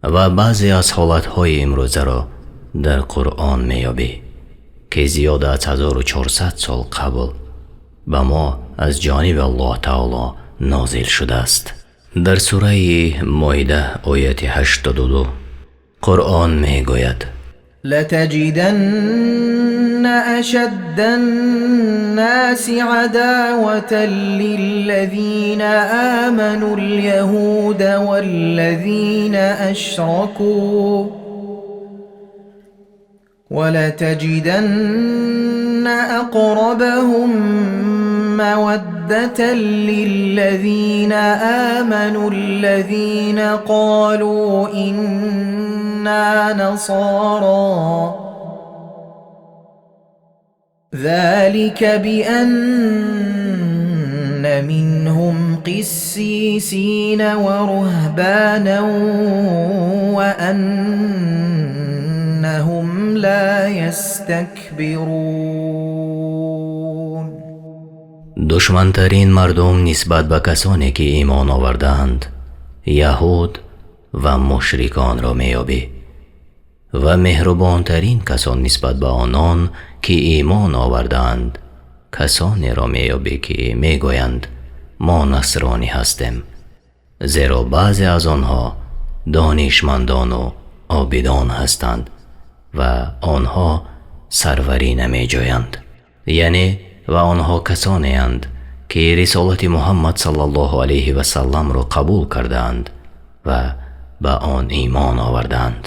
Ва баъзе аз ҳолатҳои имрӯзаро дар Қуръон меёбӣ, ки зиёда аз 1400 сол қабл ба мо аз ҷониби Аллоҳи таъоло нозил шудааст. Дар сураи Моида, ояти 82 Қуръон мегӯяд: لتجدن أشد الناس عداوة للذين آمنوا اليهود والذين أشركوا ولتجدن أقربهم مودة للذين آمنوا الذين قالوا إنا نصارى ذلك بأن منهم قسيسين ورهبانا وأنهم لا يستكبرون. Душмантарин мардум нисбат ба касоне ки имон овардаанд, яҳуд ва мушриконро меёбӣ ва меҳрубонтарин касон нисбат ба онон ки имон овардаанд, касонеро меёбӣ ки мегӯянд: «Мо насронӣ ҳастем», зеро баъзе аз онҳо донишмандон ва обидон ҳастанд ва онҳо сарварӣ намеҷӯянд. Яъне ва онҳо касонеанд ки рисолати Муҳаммад саллаллоҳу алайҳи васалламро қабул кардаанд ва ба он имон овардаанд.